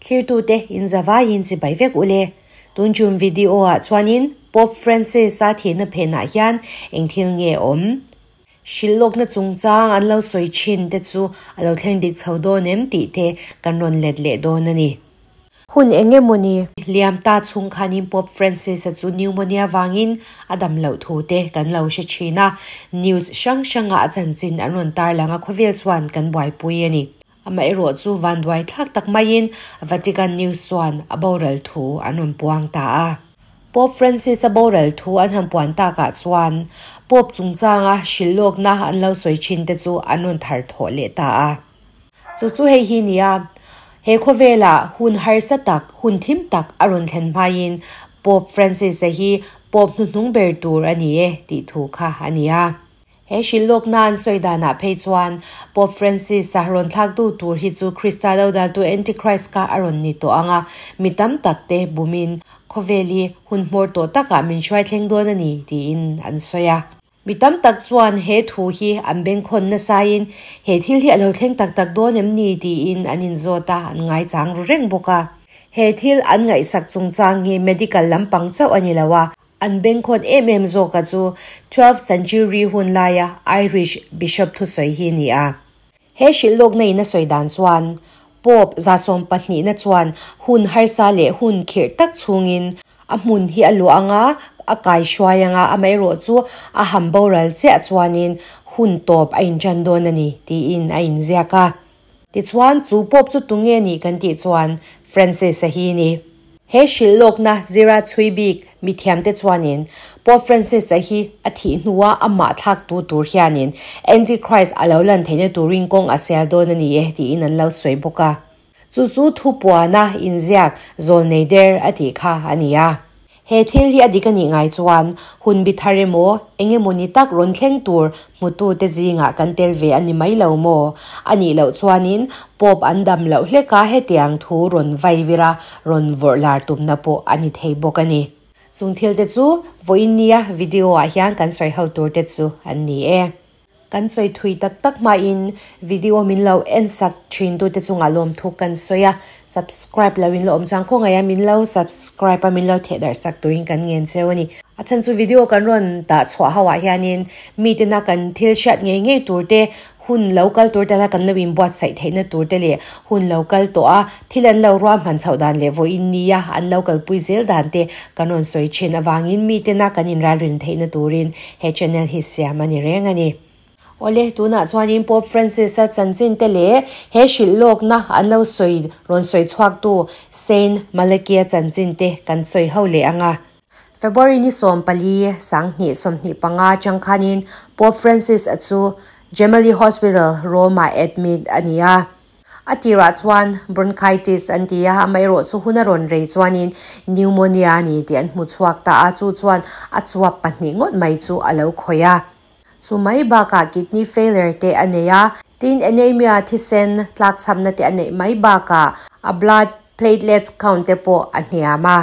Thlirtute in zavaiin chibai vek ule. Tun chum video ah chuanin Pope Francis a thihna phenah hian eng thil nge awm? Hrilhlawkna chungchang an lo sawi thin te chu a lo thleng dik chho dawn em tih te kan rawn let leh dawn a ni. Hun eng emaw ni? Liam ta chhung khanin Pope Francis-a chu pneumonia vangin a dam loh thu te kan lo hre thin a, news hrang hrangah a chanchin an rawn tarlang a, khawvel chuan kan buaipui a ni. Amaherawh chu vanduai thlak tak maiin Vatican News chuan a boral thu an rawn puang ta a. Pope Francis-a boral thu an han puan takah chuan Pope chungchanga hrilhlawkna an lo sawi thin te chu an rawn thar thawh leh ta a. Chu chu hei hi nia, he khawvelah hun harsa tak, hun thim tak a rawn thlen hmaiin Pope Francis-a hi Pope hnuhnung ber tur a ni e tih thu kha a ni a. He hrilhlawkna an sawi danah phei chuan Pope Francis-a rawn thlaktu tur hi chu Krista lo daltu Antichrist kha a rawn ni tawh ang a, mi tam tak te bumin khawvel hi hun hmawr tawh takah min hruai thleng dawn a ni tiin an sawi a. Mi tam tak chuan he thu hi an bengkhawn nasain he thil hi a lo thleng tak tak dawn em ni tiin an inzawt a, an ngaichang ru reng bawk a. He thil an ngaihsak chungchang hi medical lampang chauh a ni lo a, An bengkhawn em em zawka chu twelfth century hun laia Irish bishop thusawi hi ni a. He hrilhlawkna in a sawi dan chuan Pope 12 na chuan hun harsa leh hun khirh tak chhungin a hmun hi a luah anga a kai hruai anga amaherawh chu a ham boral chiah chuanin hun tawp a inṭan dawn a ni tiin a inziak a. Tichuan, chu Pope chu tunge nih kan tih chuan Francis-a hi ni. He hrilhlawkna zira chhui bik mithiamte chuanin Pope Francis-a hi a thih hnua amah thlaktu tur hianin Antichrist a lo lan theihna turin kawng a sial dawn a ni e tiin an lo sawi bawk a. Chu chu thupuana inziak zawlnei der a tih kha a ni a. He thil hi a dik a nih ngai chuan hun bi thar emaw, eng emaw ni tak rawn thleng tur hmutute zingah kan tel ve a ni mai lo maw? A nih loh chuanin Pope an dam loh hlek a hetiang thu rawn vai vir a, rawn vawrh lar tumna pawh a ni thei bawk a ni. Chung thilte chu vawiin nia video ah hian kan sawi ho turte chu an ni e. Kan sawi thui tak tak hmain video min lo en sak thin tute chungah lawmthu kan sawi a, subscribe lo in la awm chuan khawngaih a min lo subscribe a min lo theh darh sak turin kan ngen cheu a ni. A chhan chu video kan rawn dah chhuah ho ah hianin mitena kan thil hriat ngei ngei tur te, hun lo kal tur tana kan lo inbuatsaih theihna tur te leh hun lo kal tawh a thil an lo ruahman chhoh dan leh vawiin nia an lo kalpui zel dan te kan rawn sawi thin avangin mitena kan inralrin theihna turin He channel hi siam a ni reng a ni. Awle, tunah chuanin Pope Francis-a chanchin te leh he hrilhlawkna an lo sawi rawn sawi chhuaktu Saint Malachi-a chanchin te kan sawi ho leh ang a. February ni 14, 2025 atang khanin Pope Francis-a chu Gemelli Hospital, Rome-ah admit a ni a. A tirah chuan bronchitis an ti a, amaherawh chu hun a rawn rei chuanin pneumonia a ni tih an hmu chhuak ta a, chu chuan a chuap pahnih ngawt mai chu a lo khawih a. Chu mai bakah kidney failure te a nei a, tin anaemia thisen tlakchhamna te a neih mai bakah a blood platelets count te pawh a hniam a.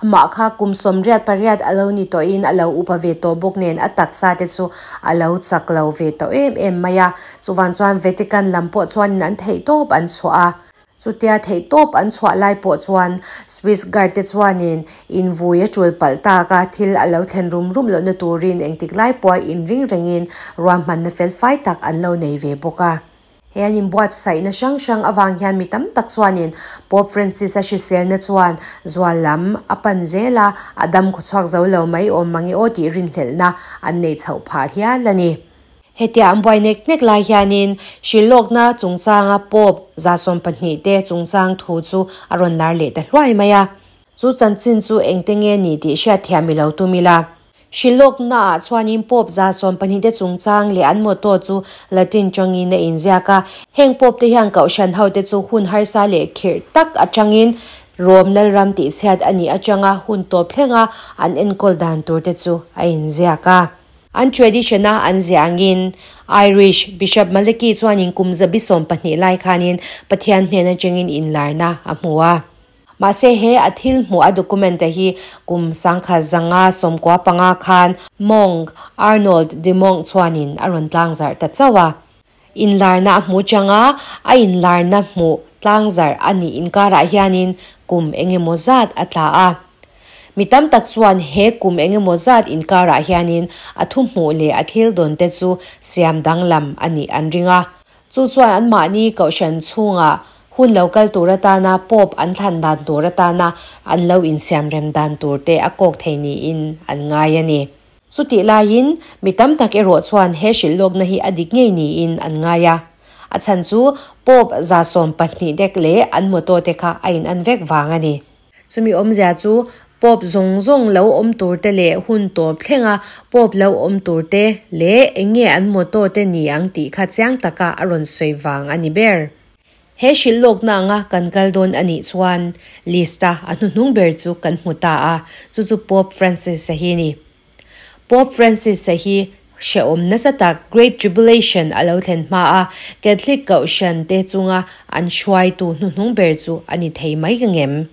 Amah kha kum 88 a lo ni tawhin a lo upa ve tawh bawk nen a taksa te chu a lo chak lo ve tawh em em mai a. Chuvan chuan Vatican lam pawh chuanin an theihtawp an chhuah a. Chutia theihtawp an chhuah lai pawh chuan Swiss Guard te chuanin invui a tul palh tak a, thil a lo thlen rum rum lohna turin engtik lai pawha inring rengin ruahmanna felfai tak an lo nei ve bawk a. He an inbuatsaihna hrang hrang avang hian mi tam tak chuanin Pope Francis-a hriselna chuan zual lam a pan zel a, a dam khawchhuak zo lo mai awm mange aw tih rinhlelhna an neih chhoh phah hial a ni. Hetia an buai nek nek lai hianin hrilhlawkna chungchanga Pope 12 te chungchang thu chu a rawn lar leh ta hluai mai a. Chu chanchin chu engte nge ni tih hriatthiam i lo tum ila. Hrilhlawknaah chuanin Pope 12 te chungchang leh an motto chu Latin tangin a inziak a. Heng Pope te hian kohhran hote chu hun harsa leh khirh tak atangin Rome lalram tihchhiat a nih atanga hun tawp thlenga an enkawl dan tur te chu a inziak a. An tradition-a an ziah angin Irish Bishop Malachy chuanin kum 120 lai khanin Pathian hnen atangin inlarna a hmu a. Mahse he a thil hmuh a document te hi kum 1995 khan Monk Arnold de Monk chuanin a rawn tlangzarh ta chauh a. Inlarna a hmu changa a inlarna hmuh tlangzarh a nih inkarah hianin kum engemaw zat a tla a. Mi tam tak chuan he kum engemaw zat inkarah hianin a thu hmuh leh a thil dawn te chu siam danglam a nih an ring a. Chu chuan anmahni kohhran chhungah hun lo kal tur atana Pope an thlan dan tur atana an lo insiamrem dan tur te a kawk thei niin an ngai a ni. Chutih laiin mi tam tak erawh chuan he hrilhlawkna hi a dik ngei niin an ngai a. A chhan chu Pope 12 dek leh an motto te kha a in an vek vang a ni. Chumi awmzia chu Pope zawng zawng lo awm tur te leh hun tawp thlenga Pope lo awm tur te leh eng nge an motto te ni ang tih kha chiang taka a rawn sawi vang a ni ber. He hrilhlawkna anga kan kal dawn a nih chuan list-a a hnuhnung ber chu kan hmu ta a, chu chu Pope Francis-a hi a ni. Pope Francis-a hi hrehawm nasa tak Great Tribulation a lo thlen hma a, Catholic Kohhran te chunga an hruaitu hnuhnung ber chu a ni thei mai ka ngem.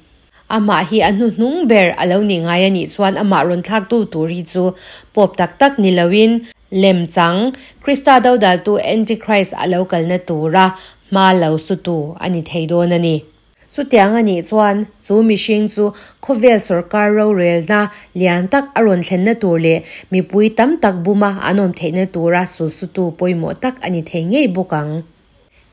Amah hi a hnuhnung ber a lo nih ngai a nih chuan amah rawn thlaktu tur hi chu Pope tak tak ni loin lemchang Krista dodaltu Antichrist a lo kalna tura hma lo sutu a ni thei dawn a ni. Chutiang a nih chuan chu mihring chu khawvel sawrkar rorelna lian tak a rawn thlenna tur leh mipui tam tak buma an awm theihna tura sulsutu pawimawh tak a ni thei ngei bawk ang.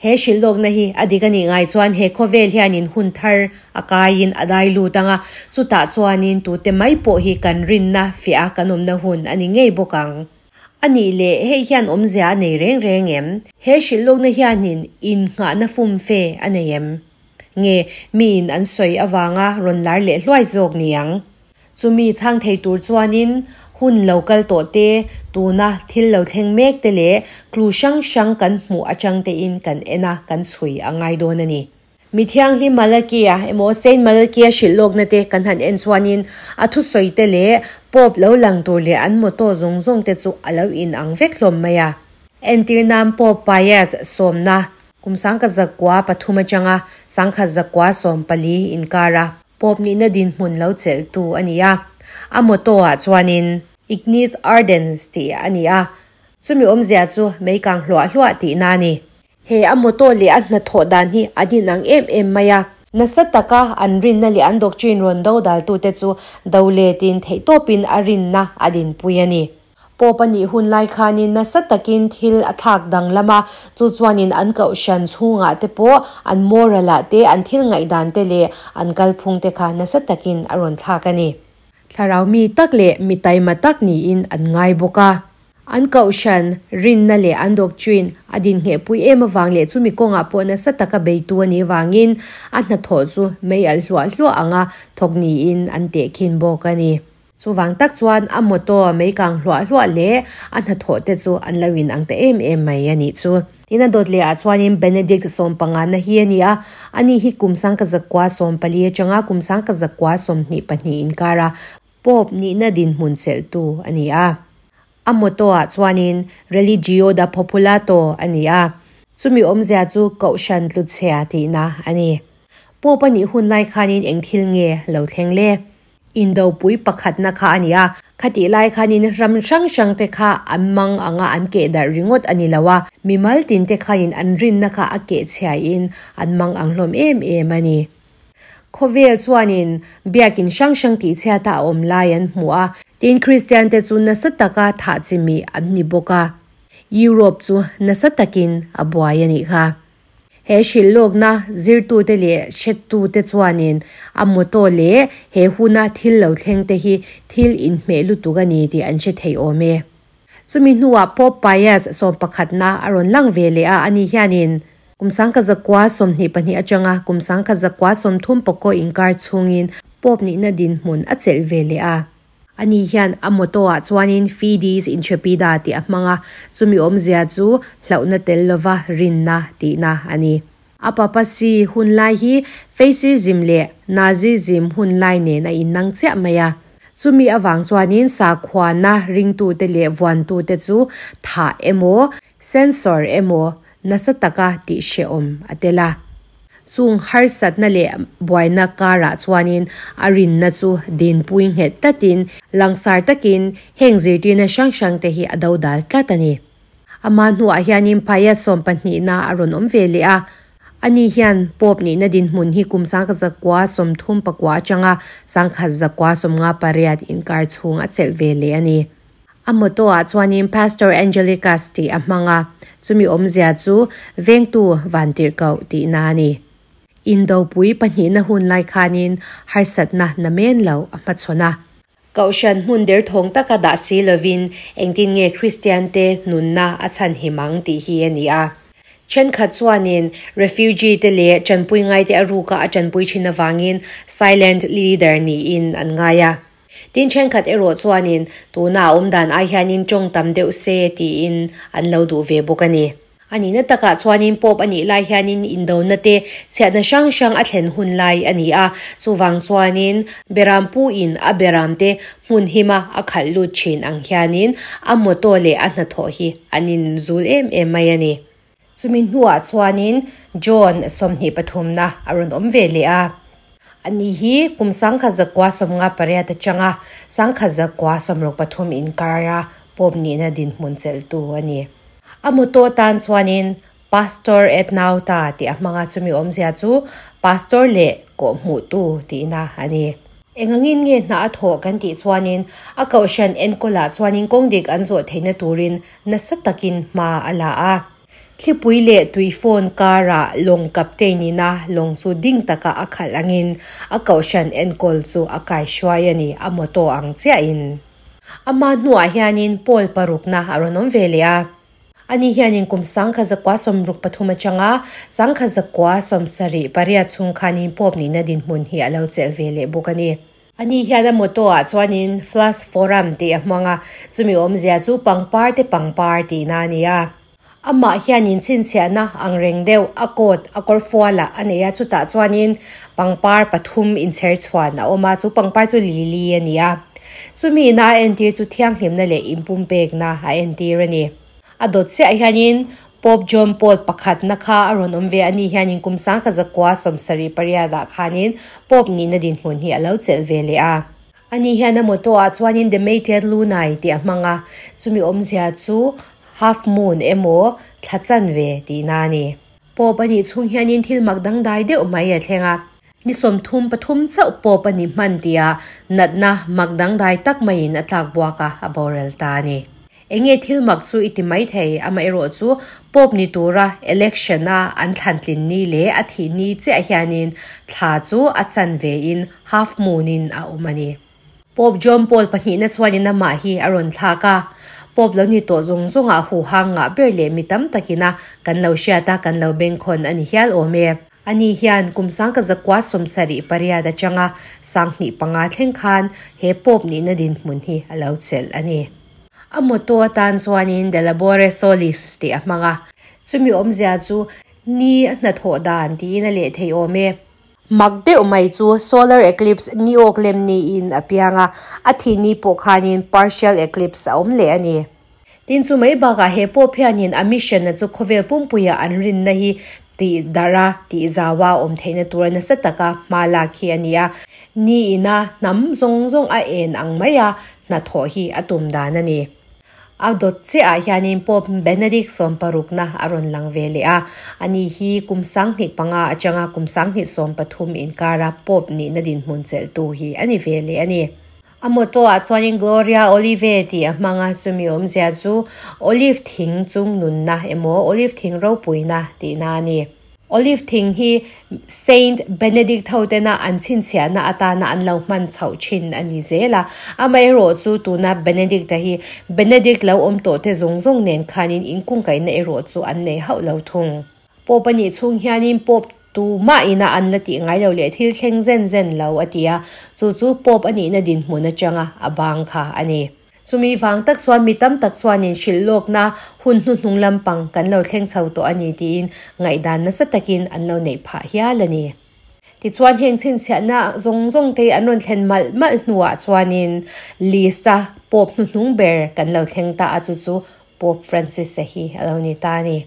He hrilhlawkna hi a dik a nih ngai chuan he khawvel hianin hun thar a kaiin a dai lut ang a, chutah chuanin tute mai pawh hi kan rinna fiah a kan awmna hun a ni ngei bawk ang. A nih leh hei hian awmzia a nei reng reng em? He hrilhlawkna hianin innghahna fumfe a nei em? Nge miin an sawi avanga rawn lar leh hluai zawk ni ang? Chumi chhang thei tur chuanin hun lo kal tawh te, tuna thil lo thleng mek te leh clue hrang hrang kan hmuh atang tein kan en a, kan chhui a ngai dawn a ni. Mi thianghlim Malakia emaw Saint Malakia hrilh lawkna te kan han en chuanin a thusawi te leh Pope lo lang tur leh an motto zawng zawng te chu a lo inang vek hlawm mai a. Entir nan Pope Pius sawmna kum 1903 atanga 1914 inkara Pope nihna dinhmun lo chelhtu a ni a, a motto-ah chuanin Ignis Ardens tih a ni a, chumi awmzia chu meikang hluah hluah tihna a ni. He a motto leh a hnathawh dan hi an inang em em mai a. Nasa taka an rinna leh an doctrine rawn dodaltute chu do letin theihtawpin a rinna a dinpui a ni. Pope a nih hun lai khanin nasa takin thil a thlak danglam a, chu chuanin an kohhran chhungah te pawh an moral-ah te, an thil ngaihdan te leh an kalphung te kha nasa takin a rawn thlak a ni. Thlarau mi tak leh mi taima tak niin an ngai bawk a. An kohhran rinna leh an doctrine a dinhnehpui em avang leh chumi kawngah pawh nasa taka beitu a nih avangin a hnathawh chu mei alh hluah hluah anga thawk niin an tehkhin bawk a ni. Chuvang tak chuan a motto mei kang hluah hluah leh a hnathawh te chu an lo in ang ta em em mai a nih chu. Tin a dawt leh ah chuanin Benedict sawmpangana hi a ni a, ani hi kum 1914 atanga kum 1922 inkara Pope nihna dinhmun chelhtu a ni a. A motto ah chuanin Religio da Populato a ni a, chumi awmzia chu Kohhran tluchhia tihna a ni. Pope a nih hun lai khanin eng thil nge lo thleng le? Indopui pakhatna kha a ni a, khatih lai khanin ram hrang hrang te kha an mang anga an keh darh ringawt a ni lo a, mimal tin te khanin an rinna kha a keh chhiaiin an mang ang hlawm em em a ni. Khawvel chuanin biakin hrang hrang tihchhiata a awm lai an hmu a, tin Kristian te chu nasa taka thah chimih an ni bawk a, Europe chu nasa takin a buai a nih kha. He hrilhlawkna zirtute leh hrettute chuanin a motto leh he huna thil lo thleng te hi thil inhmeh lutuk a ni tih an hre thei awm e. Chumi hnuah Pope Pius sawmpakhatna a rawn lang ve leh a, ani hianin kum 1922 atanga kum 1930 pawkaw inkar chhungin Pope nihna dinhmun a chelh ve leh a. Ani hian a motto ah chuanin Fides Intrepida tih a hmang a, chumi awmzia chu hlauhna tel lova rinna tihna a ni. A papacy hun lai hi Fascism leh Nazism hun lai nen a innang chiah mai a. Chumi avang chuanin sakhuana ringtute leh vuantute chu thah emaw, censor emaw nasa taka tih hrehawm a tel a. Chung harsatna leh buaina karah chuanin a rinna chu dinpui nghet tlatin langsar takin heng zirtirna hrang hrangte hi a dodal tlat a ni. Ama hnuah hianin Pius sawmpahnihna a rawn awm ve leh a. Ani hian Pope nihna dinhmun hi kum 1939 atanga 1958 inkar chhung a chelh ve leh a ni. A motto ah chuanin Pastor Angelicus tih a hmang a, chumi awmzia chu Vengtu Vantirhkoh tihna a ni. Indopui pahnihna hun lai khanin harsatna namen lo a hmachhawn a. Kohhran hmun derthawng taka dah si lovin engtin nge Kristiante nunna a chhanhim ang tih hi a ni a. Thenkhat chuanin refugee te leh tanpui ngaite a ruka a tanpui thin avangin silent leader niin an ngai a. Tin thenkhat erawh chuanin tuna a awmdan ai hianin tawng tam deuh se tiin an lo duh ve bawk a ni. A nihna takah chuanin Pope a nih lai hianin indona te chhiatna hrang hrang a thlen hun lai a ni a, chuvang chuanin beram puin a beram te hmun hima a khalh lut thin ang hianin a motto leh a hnathawh hi an inzul em em mai a ni. Chumi hnuah chuanin John 23 na a rawn awm ve leh a. Ani hi kum 1958 atanga 1963 inkara Pope nihna dinhmun chelhtu a ni. A motto tan chuanin Pastor et Nauta tih a hmang a, chumi awmzia chu Pastor leh kawhhmuhtu tihna a ni. Engangin nge hna a thawh kan tih chuanin a kohhran enkawlah chuanin kawng dik an zawh theihna turin nasa takin hma a la a. Thlipui leh tuifawn karah lawng captain ina lawng chu ding taka a khalh angin a kohhran enkawl chu a kaihruai a ni, a motto ang chiahin. Ama hnuah hianin Paul parukna a rawn awm ve leh a. Ani hianin kum 1963 atanga 1978 chhung khanin Pope nihna dinhmun hi a lo chelh ve leh bawk a ni. Ani hian a motto ah chuanin Flas Forum tih a hmang a, chumi awmzia chu pangpar te pangpar tihna a ni a. Amah hianin chhinchhiahna ang reng deuh a coat a kawr fualah a nei a, chutah chuanin pangpar pathum inchher chhuan a awm a, chu pangpar chu lily a ni a. Chumi ina a entir chu thianghlimna leh inpumpekna a entir a ni. A dawt chiah hianin Pope John Paul pakhatna kha a rawn awm ve a, ani hianin kum 1978 ah khanin Pope nihna dinhmun hi a lo chelh ve leh a. Ani hian a motto ah chuanin The Mated Lunai tih a hmang a, chumi awmzia chu Half Moon emaw thla chanve tihna a ni. Pope a nih chhung hianin thil mak dangdai deuh mai a thleng a, ni 33 chauh Pope a ni hman tia natna mak dangdai tak maiin a tlak buak a, a boral ta a ni. Enge thil mak chu i ti mai thei, amaherawh chu Pope ni tura election a an thlantlin ni leh a thih ni chiah hianin thla chu a chanve in half moon in a awm a ni. Pope John Paul pahnihna chuanin amah hi a rawn thlak a, Pope lo ni tawh zawng zawngah huhang ngah ber leh mi tam takina kan lo hriat a, kan lo bengkhawn a ni hial awm e. Ani hian kum 1978 atanga 2005 thleng khan he Pope nihna dinhmun hi a lo chelh a ni. A motto atan chuanin De Labore Solis tih a hmang a, chumi awmzia chu Ni a hnathawh dan tiin a leh thei awm e. Mak deuh mai chu solar eclipse ni awk lem niin a piang a, a thih ni pawh khanin partial eclipse a awm leh a ni. Tin chu mai bakah he Pope hianin a mission a chu khawvel pumpuia an rinna hi tih darh a, tih zau a awm theihna tura nasa taka hma lak hi a ni a, ni ina hnam zawng zawng a en ang mai a hnathawh hi a tum dan a ni. A dawt chiahah hianin Pope Benedict sawmparukna a rawn lang ve leh a, ani hi kum 2005 atanga kum 2013 inkara Pope nihna dinhmun chelhtu hi a ni ve leh a ni. A motto ah chuanin Gloria Olivae tih a hmang a, chumi awmzia chu Olive thing chung nunna emaw Olive thing ropuina tihna a ni. Olive thing hi Saint Benedict ho tena an chhinchhiahna atana an lo hman chhoh thin a ni zel a, amaherawh chu tuna Benedict-a hi Benedict lo awm tawh te zawng zawng nen khanin inkungkaihna erawh chu an nei hauh lo thung. Pope a nih chhung hianin Pope tumah ina an la tih ngai lo leh thil thleng zen zen lo a ti a, chu chu Pope a nihna dinhmun atanga a bang kha a ni. Chumi vang tak chuan mi tam tak chuanin hrilh lawkna hun hnuhnung lampang kan lo thleng chho tawh a ni tiin ngaihdan nasa takin an lo neih phah hial a ni. Tichuan heng chhinchhiahna zawng zawng te an rawn thlen malh malh hnuah chuanin list-a Pope hnuhnung ber kan lo thleng ta a chu chu Pope Francis-a hi a lo ni ta a ni.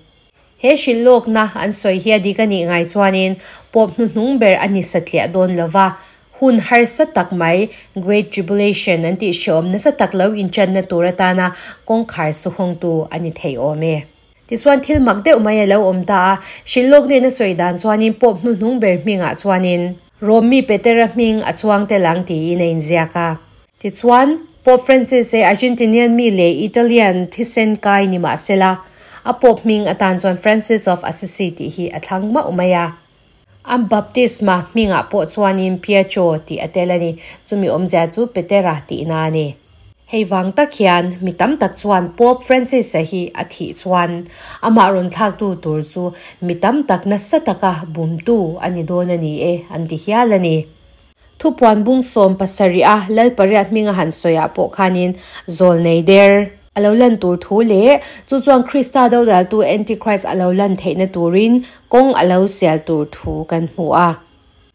He hrilh lawkna an sawi hi a dik a nih ngai chuanin Pope hnuhnung ber a ni satliah dawn lova, Hun harsa tak mai, Great Tribulation an tih hreawm nasa tak lo inchanna tur atana kawngkhar suhawngtu a ni thei awm e. Tichuan thil mak deuh mai a lo awm ta a, hrilh lawk nena sawi dan chuanin Pope hnuhnung ber hmingah chuanin Rom mi Petera hming a chuang tel ang tiin a inziak a. Tichuan, Pope Francis e Argentinian mi leh Italian thisen kai ni mah sela, a Pope hming atan chuan Francis of Assisi tih hi a thlang mauh mai a. A baptisma hmingah pawh chuanin Pietro tih a tel a ni, chumi awmzia chu Petera tihna a ni. Hei vang tak hian mi tam tak chuan Pope Francis-a hi a thih chuan amah rawn thlaktu tur chu mi tam tak nasa taka bumtu a ni dawn a ni e an ti hial a ni. Thupuan bung 70 a Lal pariat hminga han sawiah pawh khanin zawl nei der a lo lan tur thu leh chu chuan Krista dodaltu Antichrist a lo lan theihna turin kawng a lo sial tur thu kan hmu a.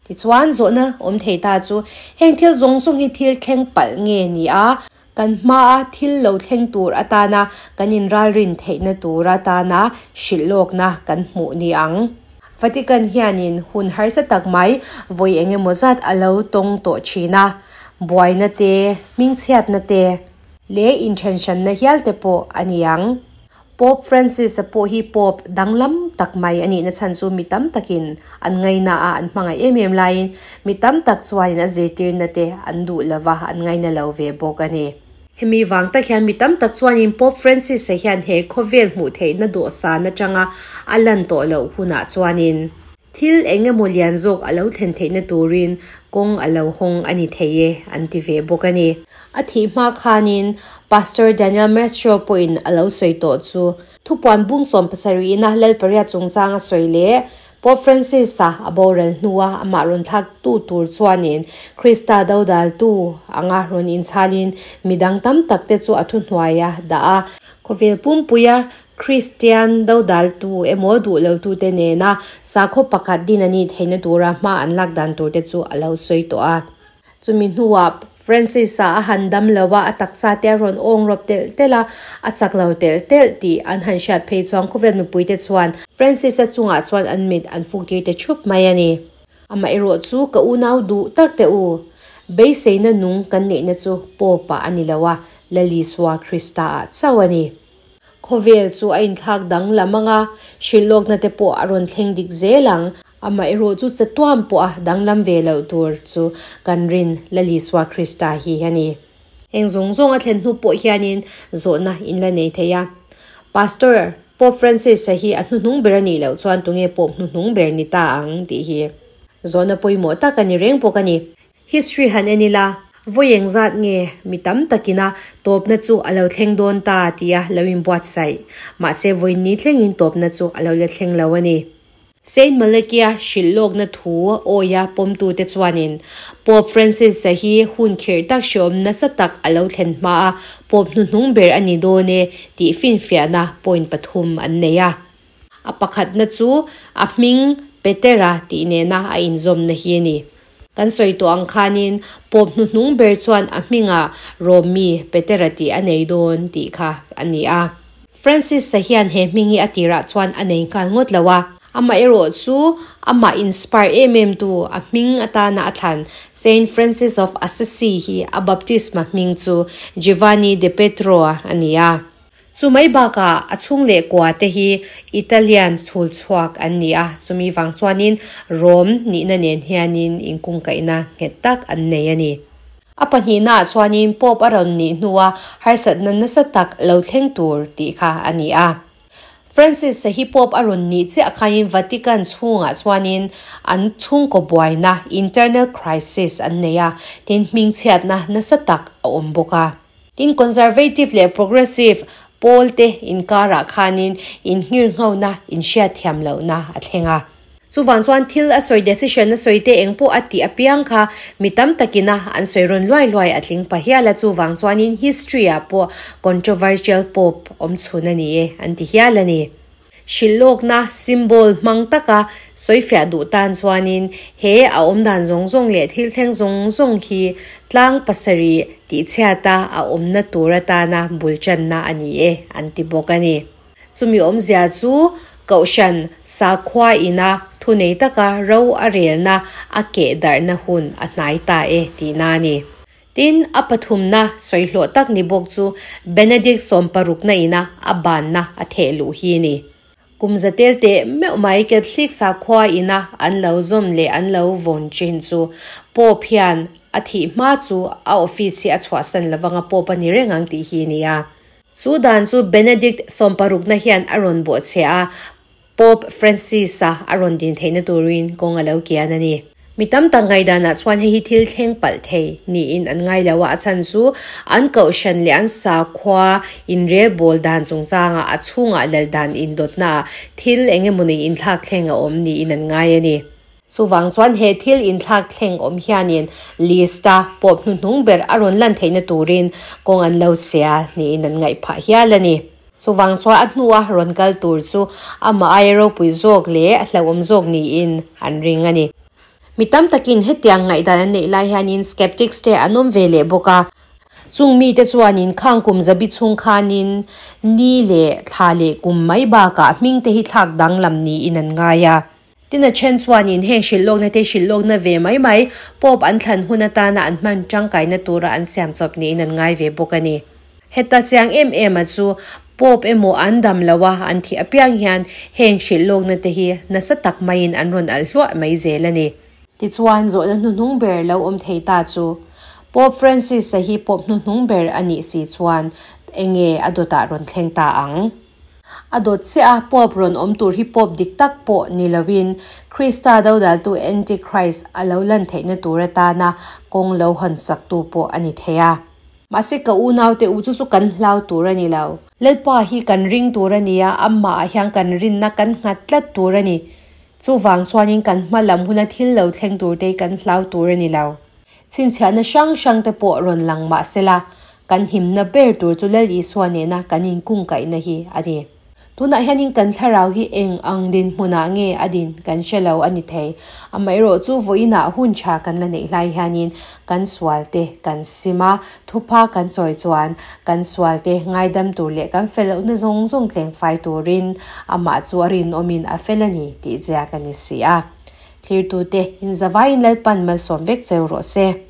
Tichuan zawhna awm thei ta chu heng thil zawng zawng hi thil thleng palh nge ni a, kan hmaa thil lo thleng tur atana kan inralrin theihna tur atana hrilh lawkna kan hmuh ni ang. Vatican hianin hun harsa tak mai vawi eng emaw zat a lo tawng tawh thin a, buaina te, hmingchhiatna te leh inthenhranna hial te pawh a ni ang. Pope Francis-a pawh hi Pope danglam tak mai a nihna chhan chu mi tam takin an ngaina a, an hmangaih em em laiin mi tam tak chuanin a zirtirna te an duh lo va, an ngaina lo ve bawk a ni. Hemi vang tak hian mi tam tak chuanin Pope Francis-a hian he khawvel hmuh theihna dawhsan atanga a lan tawh loh hunah chuanin thil eng emaw lian zawk a lo thlen theihna turin kawng a lo hawng a ni thei e an ti ve bawk a ni. A thih hma khanin Pastor Daniel Mestro pawhin a lo sawi tawh chu thupuan bung 70 ina Lal pariat chungchang a sawi leh Pope Francis-a a boral hnua amah rawn thlaktu tur chuanin Krista dodaltu anga rawn inchhalin midang tam tak te chu a thuhnuai a dah a. Khawvel pumpuia Kristian dodaltu emaw duh lotute nena sakhaw pakhat din a nih theihna tura hma an lak dan turte chu a lo sawi tawh a. Chumi hnuah Francis-a a han dam lo a, a taksa te a rawn awng rawp telh telh a, a chak lo telh telh tih an han hriat phei chuan khawvel mipuite chuan Francis-a chungah chuan an mit an fuk tir ta thup mai a ni. Amaherawh chu ka unau duh tak teh u, beiseina nung kan neihna chu Pope-a a ni lo a, Lal Isua Krista-ah chauh a ni. Khawvel chu a inthlak danglam ang a, hrilhlawkna te pawh a rawn thleng dik zel ang. Amaherawh chu chatuan pawh a danglam ve loh tur chu kan rin Lal Isua Krista hi a ni. Heng zawng zawng a thlen hnu pawh hianin zawhna in la nei thei a. Pastor Pope Francis-a hi a hnuhnung ber a nih loh chuan tunge Pope hnuhnung ber ni ta ang tih hi zawhna pawimawh tak a ni reng bawk a ni. History han en ila, vawi eng zat nge mi tam takin a tawpna chu a lo thleng dawn ta tia lo inbuatsaih. Mahse vawiin thlengin tawpna chu a lo la thleng lo a ni. Saint Malakia hrilh lawkna thu awia pawmtute chuanin Pope Francis-a hi hun khirh tak hreawm nasa tak a lo thlen hma a, Pope hnuhnung ber a ni dawn e tih finfiahna point pathum an nei a. A pakhatna chu a hming Petera tih nena a inzawmna hi a ni. Kan sawi tawh ang khanin Pope hnuhnung ber chuan a hmingah Rom mi Petera tih a nei dawn tih kha a ni a. Francis-a hian he hming hi a tirah chuan a nei nghal ngawt lo a. Amaherawh chu amah inspire em em tu a hming atana a thlan Saint Francis of Assisi hi a baptisma hming chu Giovanni de Petro a ni a. Chu mai bakah a chhung leh kua te hi Italian chhul chhuak an ni a, chumi vang chuanin Rome nihna nen hianin inkungkaihna nghet tak an nei a ni. A pahnihnaah chuanin Pope a rawn nih hnua harsatna nasa tak lo thleng tur tih kha a ni a. Francis-a hi Pope a rawn nih chiah khanin Vatican chhungah chuanin an chhungkaw buaina, internal crisis, an nei a, tin hmingchhiatna nasa tak a awm bawk a. Tin, Conservative leh Progressive pawl te inkarah khanin innghirnghona, inhriatthiam lohna a thleng a. Chuvang chuan thil a sawi decision a sawi te eng pawh a tih apiang kha mi tam takina an sawi rawn luai luai a tling pah hial a, chuvang chuanin history ah pawh controversial pope awm chhun a ni e an ti hial a ni. Hrilhlawkna, symbol, hmang taka sawifiah duh tan chuanin he a awmdan zawng zawng leh thil thleng zawng zawng hi tlang pasarih tihchhiata a awmna tur atana bul channa a ni e an ti bawk a ni. Chumi awmzia chu Kohhran sakhua ina thu Thunei taka ro a relna a keh darhna hun a hnai ta e tihna a ni. Tin, a pathumna sawi hlawh tak ni bawk chu Benedict sawmparukna ina a banna a theh luh hi a ni. Kum za tel teh meuh mai Catholic sakhua ina an lo zawm leh an lo vawn chin chu Pope hian a thih hma chu a office hi a chhuahsan lovang a Pope a ni reng ang tih hi a ni a. Chu dan chu Benedict sawmparukna hian a rawn bawhchhe a, Pope Francis-a a rawn din theihna turin kawng a lo kian a ni. Mi tam tak ngaihdanah chuan hei hi thil thleng palh thei niin an ngai lo a, a chhan chu an kohhran leh an sakhua inrelbawl dan chungchangah a chhungah lal dan indawtnaah thil eng emaw nei inthlak thleng a awm niin an ngai a ni. Chuvang chuan he thil inthlak thleng awm hianin list-a Pope hnuhnung ber a rawn lan theihna turin kawng an lo sia niin an ngaih phah hial a ni. Chuvang chuan a hnua rawn kal tur chu amah aia ropui zawk leh a hlauhawm zawk niin an ring a ni. Mi tam takin hetiang ngaihdan an neih lai hianin skeptics te an awm ve leh bawk a. Chung mite chuanin khang kum zabi chhung khanin ni leh thla leh kum mai bakah hming te hi thlak danglam niin an ngai a. Tin a then chuanin heng hrilhlawkna te hrilhlawkna ve mai mai Pope an thlan hun atana an hman tangkaina tura an siam chawp niin an ngai ve bawk a ni. Heta chiang em em a chu Pope emaw an dam lo a, an thih apiang hian heng hrilhlawkna te hi nasa tak maiin an rawn alh hluah mai zel a ni. Tichuan zawhna hnuhnung ber lo awm thei ta chu Pope Francis-a hi Pope hnuhnung ber a nih si chuan enge a dawtah rawn thleng ta ang? A dawt chiah a, Pope rawn awm tur hi Pope dik tak pawh ni loin Krista dodaltu Antichrist a lo lan theihna tur atana kawng lo hawn saktu pawh a ni thei a. Mahse ka unaute u chu chu kan hlau tur a ni lo. Lalpa hi kan ring tur a ni a, amah ah hian kan rinna kan nghat tlat tur a ni. Chuvang chuanin kan hma lam huna thil lo thleng turte hi kan hlau tur a ni lo. Chhinchhiahna hrang hrang te pawh rawn lang mah sela, kan himna ber tur chu Lal Isua nena kan inkungkaihna hi a ni. Tunah hianin kan thlarau hi eng ang dinhmunah nge a din kan hre lo a ni thei. Amaherawh chu vawiinah hun tha kan la neih hlai hianin kan sualte kan sim a, thupha kan chawi chuan kan sualte ngaidam tur leh kan fel lohna zawng zawng tleng fai turin amah chu a rinawmin a fel a ni tih ziak a ni si a. Thlirtute, inzavaiin Lalpan malsawm vek cheu rawh se.